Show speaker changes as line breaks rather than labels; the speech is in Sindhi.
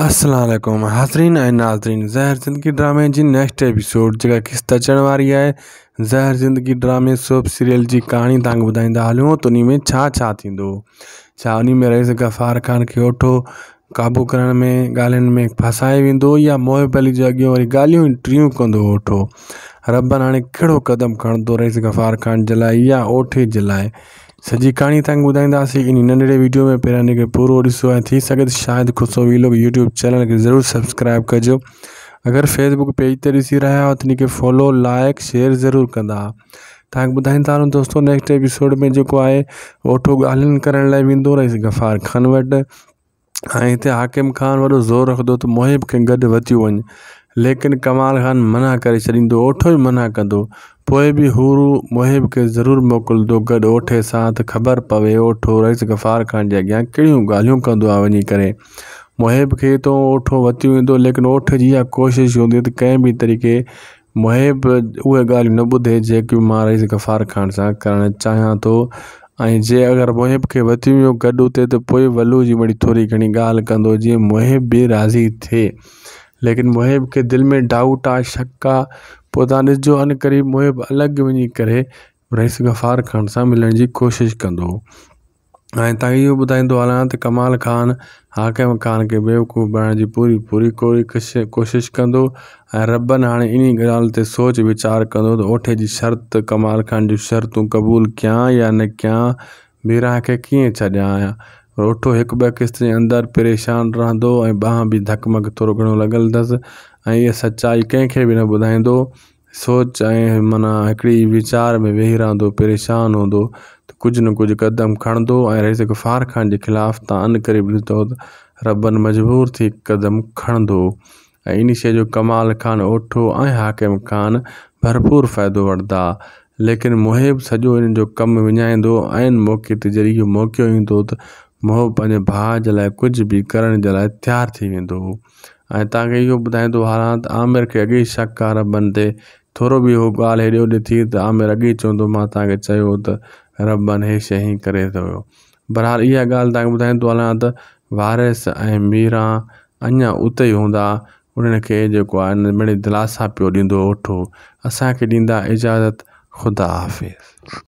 السلام عليڪم حاضرين ۽ ناظرين زهر زندگي ڊرامي جي نيڪسٽ ايپيسوڊ جيڪا قسط اچڻ واري آهي زهر زندگي ڊرامي سوپ سيريل جي ڪهاڻي تان ٻڌائيندا هلون ته انهي ۾ ڇا ڇا ٿيندو ڇا انهي ۾ رئيس غفار خان کي اوٺو قابو ڪرڻ ۾ ڳالهين ۾ ڦاسائي ويندو يا محب علي جي اڳيان وري ڳالهيون ٽيون ڪندو اوٺو ربن هاڻي ڪهڙو قدم کڻندو رئيس غفار خان جي لاء يا اوٺي جي لاء سڄي ڪهاڻي تهان کي ٻڌائينداسين انهي ننڍڙي ويڊيو ۾ پهريان انهي کي پورو ڏسو ۽ ٿي سگهي ته شاهد خسرو ويلوگ يوٽيوب چينل کي ضرور سبسڪرائب ڪجو اگر فيسبوڪ پيج تي ڏسي رهيا آهيو ته انهي کي فالو لائڪ شيئر ضرور ڪندا تهان کي ٻڌائيندا هلون دوستو نيڪسٽ ايپيسوڊ ۾ جيڪو آهي اوٺو ڳالهين ڪرڻ لاء ويندو رئيس غفار خان وٽ ۽ هتي حاڪم خان وڏو زور رکندو ته محب کي گڏ وتيو وڃ ليڪن ڪمال خان منع ڪري ڇڏيندو اوٺو ئي منع ڪندو پوء به هو محب کي ضرور موڪلندو گڏ اوٺي سان ته خبر پوي اوٺو رئيس غفار خان جي اڳيان ڪهڙيون ڳالهيون ڪندو آهي وڃي ڪري محب کي اتو اوٺو وتيو ويندو ليڪن اوٺي جي اها ڪوشش هوندي ته ڪنهن به طريقي محب اهي ڳالهيون نه ٻڌي جيڪيون مان رئيس غفار خان سان ڪرڻ چاهيان ٿو ۽ جي اگر محب کي وتيون ويو گڏ اتي ته پوء ولو جي مڙئي ٿوري گهڻي ڳالهه ڪندو جيئن محب به راضي ٿئي ليڪن محب کي دل ۾ ڊائوٽ آ شڪ آ پوء تان ڏسجو ان قريب محب الڳ وڃي ڪري رئيس غفار خان سان ملڻ جي ڪوشش ڪندو. ۽ تان اهو ٻڌائيندو هلان ته ڪمال خان حاڪم خان کي بيوقوف بڻائڻ جي پوري پوري ڪوشش ڪندو ۽ ربن هاڻي انهي ڳالهه تي سوچ ويچار ڪندو ته اوٺي جي شرط ڪمال خان جون شرطون قبول ڪيان يا نه ڪيان ميران کي ڪيئن ڇڏيان اوٺو هڪ ٻه قسط جي اندر پريشان رهندو ۽ ٻانهن به ڌڪ مڪ ٿورو گهڻو لڳل اٿس ۽ اها سچائي ڪنهن کي به نه ٻڌائيندو سوچ ۽ معنيٰ هڪڙي ويچار ۾ ويهي رهندو پريشان هوندو ته ڪجهه نه ڪجهه قدم کڻندو ۽ رئيس غفار خان جي خلاف تان ان قريب ڏسندو ته ربن مجبور ٿي قدم کڻندو ۽ ان شيء جو ڪمال خان اوٺو ۽ حاڪم خان ڀرپور فائدو وٺندا ليڪن محب سڄو انهن جو ڪم وڃائيندو عين موقعي تي جڏهن اهو موقعو ايندو ته محب پنهنجي ڀاء جي لاء ڪجهه به ڪرڻ جي لاء تيار ٿي ويندو. ۽ توهان کي اهو ٻڌائيندو هلان ته عامر کي اڳي ئي شڪ آ ربن تي ٿورو به اهو ڳالهه هيڏي هوڏي ٿي ته عامر اڳي ئي چوندو مان توهان کي چيو هو ته ربن هي شيء هيئن ڪري ٿو ويو بهرحال اها ڳالهه توهان کي ٻڌائيندو هلان ته وارث ۽ ميران اڃا اتي ئي هوندا انهن کي جيڪو آهي مڙئي دلاسا پيو ڏيندو اوٺو اسان کي ڏيندا اجازت خدا حافظ.